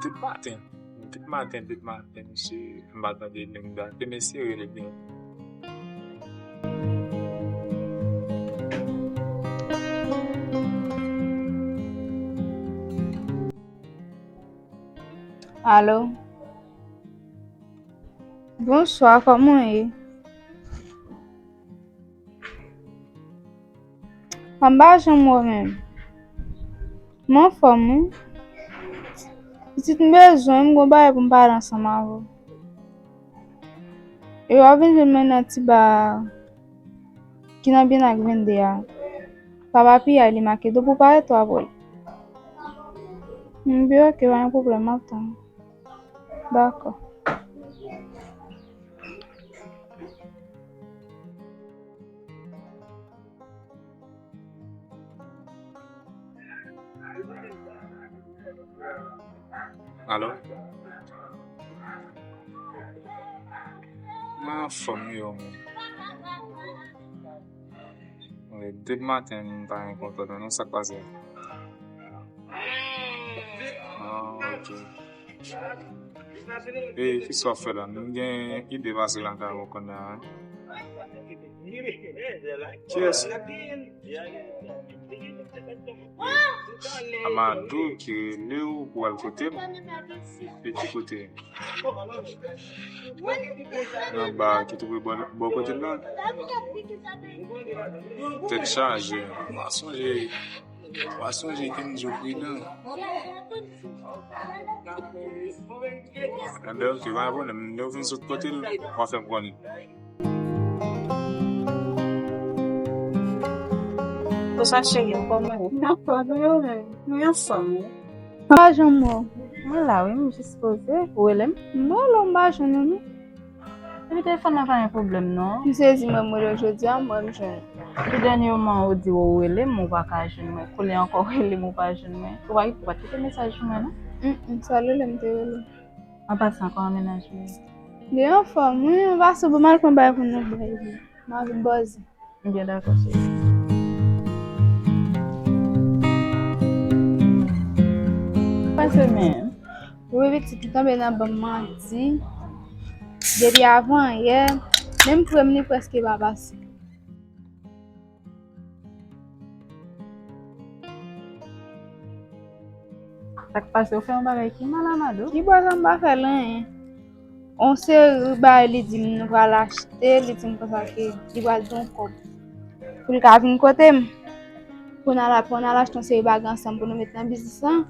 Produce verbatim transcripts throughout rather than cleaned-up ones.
Depi maten, depi maten, depi maten, misye, m pa tande Linda. Ke mesye rele byen. Alo? Bonswa, kòman w ye? An ba janm wè menm. Mwen anfòm, wi. Pitit m bezwen, m gon bagay pou m pale ansanm avè w. E w ap vin jwenn mwen nan ti ba a ki nan Byen ak vennde a. Pa papiye a, li make do pou pale tou apre l. M byen, oke, pa gen pwoblèm, m ap tann. Dakò. Alo? Mwen anfòm wi, o mwen. Wi, depi maten m pa gen kontak non, sa k pase? Ah, ok. E kisa w ap fè la? M gen ide pase lakay ou konn la, wi. Kiyès? Amadou ki rele w pou w al kote m? E ki kote? Anba, ki twouve bò, bò kote m nan. Tèt chaje. W a sonje, w a sonje ke m di w pridan. Enben, oke, pa gen pwoblèm. Lè w vin sot kote l, w a fè m konnen. Konsa, cheri, ou kòman ye? M anfòm, wi, ou menm? Mwen anfòm, wi. M pa janm wè w. Mwen la, wi, m jis poze. Ou rele m? M rele w, m pa jwenn ou, non. Epi telefòn nan pa gen pwoblèm, non. M sezi, mwen, m rele w jodi a, m wè m jwenn ou. Epi dènyèman, ou di w ou rele m, ou pa ka jwenn mwen. Kounye a ankò, ou rele m, ou pa jwenn mwen. Ou pa, ou pa t kite mesaj pou mwen, non? Mm, mm, sa w rele m te rele w. An pasan, kòman mennaj ou ye? Li anfòm, wi. An pasan, bon, m al pran bagay pou nou bay li. M a vin bòze. M byen dakò, cheri. Pase men. Wi, pitit, li tonbe nan ban m manti. Depi avan yè, menm krèm li prèske pa pase. Sa k pase, ou fè yon bagay ki mal, Amadou? Ki bò sa, m pa fè l anyen. On seri bagay li di m nou pral achte, li di m konsa ke li pral gen yon kòb pou l ka vin kote m. Pou n al, pou n al achte on seri bagay ansanm pou nou met nan biznis lan.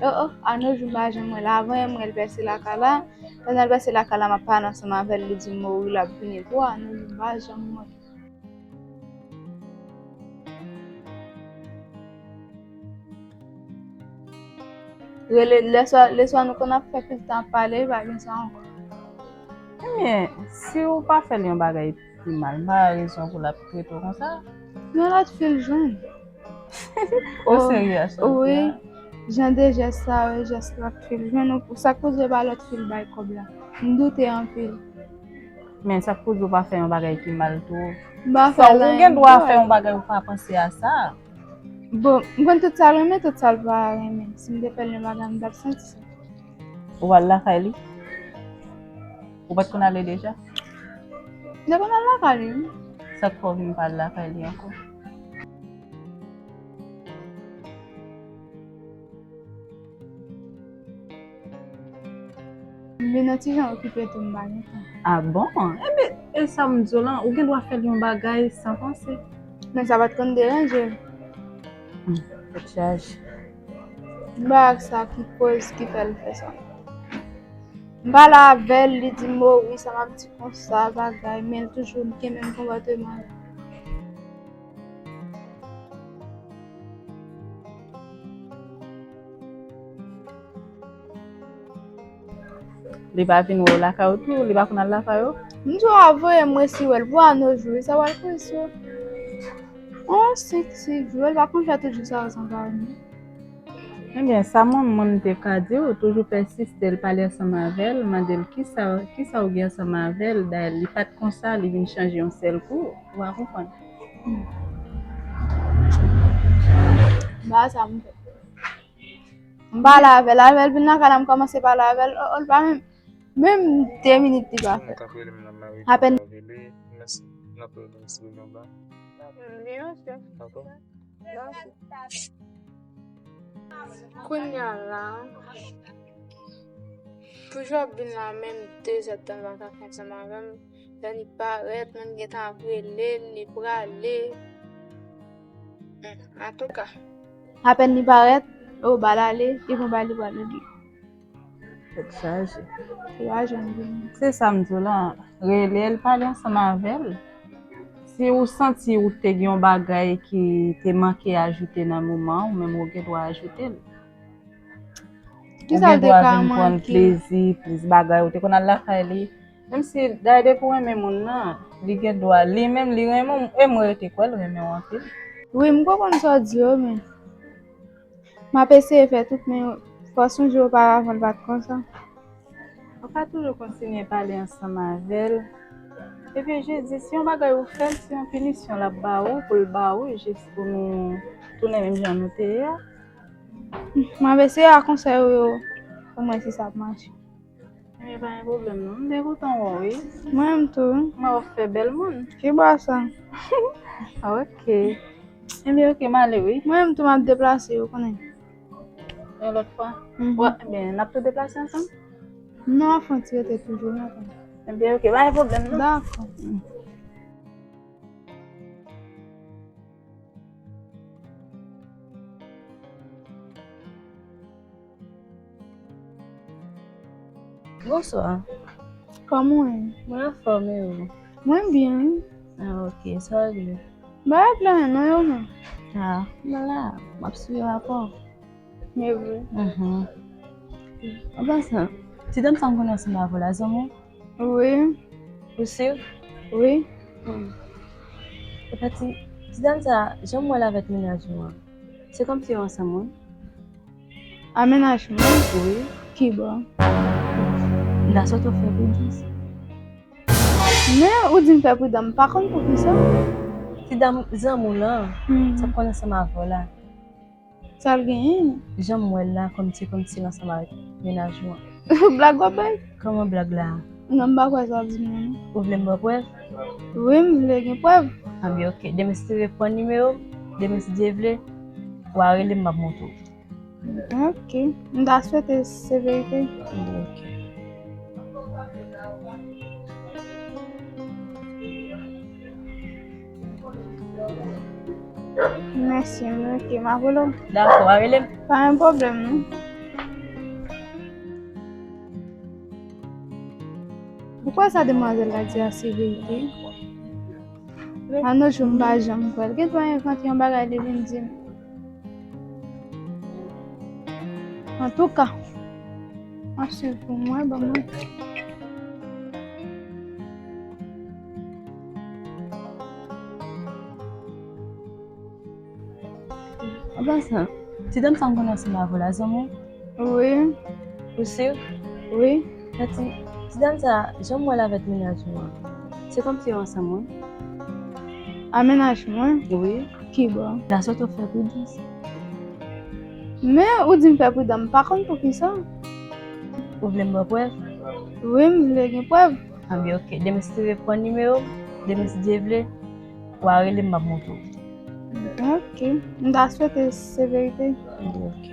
Oh, oh, a no jou m pa janm wè l. Avan yè m wè l pase lakay la. Pandan l pase lakay la, m ap pale ansanm avè l, li di m, o wi, l ap vini tou. A no jou m pa janm wè l. Rele, lè swa, lè swa nou konn ap fè pil tan ap pale, pa gen sa ankò. Ebyen, si ou pa fè l yon bagay pi mal, m pa wè rezon pou l ap trete w konsa. Yon lòt fi l jwenn. O serye a, wi. Jan de jès sa, wi, jès lòt fi l jwenn, ou, sa k koze pa lòt fi l bay kòb la. M doute anpil. Men sa k pou di w pa fè yon bagay ki mal tou. M pa fè l anyen. Ou gen dwa fè yon bagay ou pa panse a sa. Bon, m konn tout sa l renmen, tout sa l pa renmen. Si m te fè l yon bagay, m t ap santi sa. Ou al lakay li? Ou pa t konn ale deja? M te konn al lakay li, wi. Sa k fè w vin pa al lakay li ankò? M vin yon ti jan okipe tou, m pa gen tan. A bon? Enben, e sa m di w lan, ou gen dwa fè l yon bagay san panse. Men sa pa t konn deranje l. Hmm, tèt chaje. M pa wè sa ki koz ki fè l fè sa. M pale avè l, li di m, o wi, sa m ap di konsa, bagay, men l toujou gen menm konpòteman. Li pa vin wè w lakay ou tou, li pa konn al lakay ou? M di w a voye m resi wè l pou a no jou, sa pral prese. On senk, sis jou, l pa konn fè tout jou sa yo san pa wè m. Ebyen, sa mwen, mwen m te ka di w, toujou pèsiste l, pale ansanm avè l, mande l kisa, kisa ou gen ansanm avè l, dayè li pa t konsa, li vin chanje yon sèl kou, ou pa konprann. Hmm. Ba sa m fè. M pale avè l, avè l vin lakay la, m kòmanse pale avè l, oh, oh, l pa menm, menm de minit li pa fè. Apèn. Kounye a la, pou jòb vin la menm de zè tan l pa ka fè ansanm avè m. Lè li parèt, mwen gentan ap rele l, li prale. Hmm, antouka. Apèn li parèt, ou ba l ale, li pran bagay li pral regle. Tèt chaje. Li pa janm vini. Se sa m di w la. Rele l, pale ansanm avè l. Si ou santi ou te gen yon bagay ki te manke ajoute nan moman an, ou menm ou gen dwa ajoute l. Ou gen dwa vin pran l plezi, plis bagay. Ou te konn al lakay li. Menm si, dayè, depi w renmen moun nan, li gen dwa, li menm, li renmen w, e mwen rete kwè l renmen w anpil. Wi, m konprann sa w di yo, men m ap eseye fè tout, men fò w sonje oparavan l pa t konsa. Ou ka toujou kontinye pale ansanm avè l. Epi jis di, si yon bagay ou fè l, se yon pinisyon l ap ba ou, pou l ba ou, jis pou nou tounen menm jan nou te ye a. M ap eseye a konsèy ou yo, pou m wè si sa ap mache. Ebyen, pa gen pwoblèm non. M byen kontan wè w, wi. Mwen menm tou, wi. M wè w ap fè bèl moun. Ki bò sa? Ah, ok. Ebyen, ok, m ale, wi. Mwen menm tou, m ap deplase, ou konnen. Yon lòt fwa? Mhm. Wè, ebyen, n ap tou deplase ansanm? Non, fò n ti rete toujou, non. Ebyen, ok, pa gen pwoblèm, non. Dakò. Mm. Bonswa. Kòman w ye? Mwen anfòm, e ou? Mwen byen, wi. Ah, ok, sa w gen? Bagay la, non, yo, non. Ah, m la, m ap swiv rapò. E vre? Mhm. An pasan, ti dam sa m konnen ansanm avè w la, zanmi w? Wi. Ou si? Wi. Hmm. Epa ti, ti dam sa, jan m wè l avèk mennaj ou an, se kòmsi yo ansanm, wi. A mennaj mwen? Wi. Ki bò? M ta swete w fè pridans. Men ou di m fè pridan, m pa konn poukisa. Ti dam zanmi w lan, hmm, sa m konn ansanm avè w la. Sa l genyen? Jan m wè l la, kòmsi, kòmsi l ansanm avèk mennaj ou an. Blag w ap bay? Kòman blag la? Non, m pa kwè sa w ap di m nan, non. Ou vle m ba w prèv? Wi, m vle gen prèv. Anben, ok. Demen si Dye vle, pran nimewo m. Demen si Dye vle, w a rele m, m ap montre w. Ok. M ta swete se verite. Ok. Mèsi, ok, m ap rele w. Dakò, w a rele m. Pa gen pwoblèm, non. Ou kwè sa demwazèl la di a se verite? An nou jou m pa janm kwè l. Gen dwa envante yon bagay li vin di m. Antouka, m ap swiv pou mwen, ban mwen. An pasan, ti dam sa m konnen ansanm avè w la, zanmi w? Wi. Ou si? Wi. Mèsi. Ti dam sa, jan m wè l avèk mennaj ou an, se kòmsi yo ansanm, wi. A mennaj mwen? Wi. Ki bò? M ta swete w fè pridans. Men ou di m fè pridan, m pa konn poukisa. Ou vle m ba w prèv? Wi, m vle gen prèv. Anben, ok. Demen si Dye vle, pran nimewo m. Demen si Dye vle, w a rele m, m ap montre w. Ok. M ta swete se verite. Ok.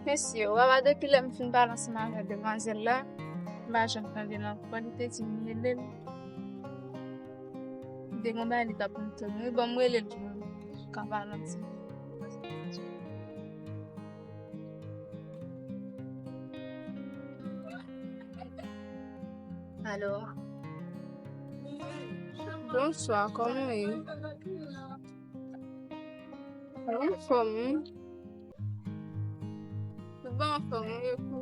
Mesye, w a wè depi lè m fin pale ansanm avèk demwazèl la, m pa janm tande l ankò, li te di m rele l. Li te gen yon bagay li t ap montre m. Wi, bon, m rele l pou m ka pale yon ti. Alo. Bonswa, kòman w ye? Mwen anfòm, wi. Mwen anfòm, wi, epi w?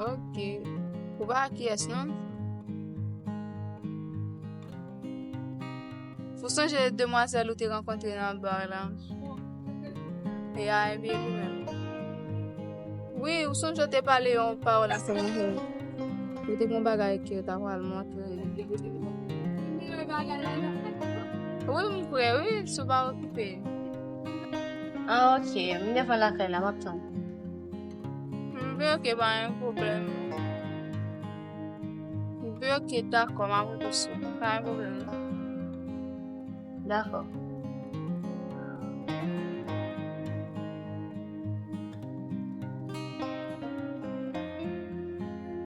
Ok. Ou pa kiyès non? Ou sonje demwazèl ou te rankontre nan bar la? E a, ebyen li menm. Wi, ou sonje ou te pale yon pawòl ansanm avè l. Ou te gen yon bagay ke w ta pral montre. Wi, m prè, wi, si w pa okipe. Ah, ok. M devan lakay la, m ap tann. M byen oke, pa gen pwoblèm. M byen oke, dakò, m ap reponn sou. Pa gen pwoblèm. Dakò.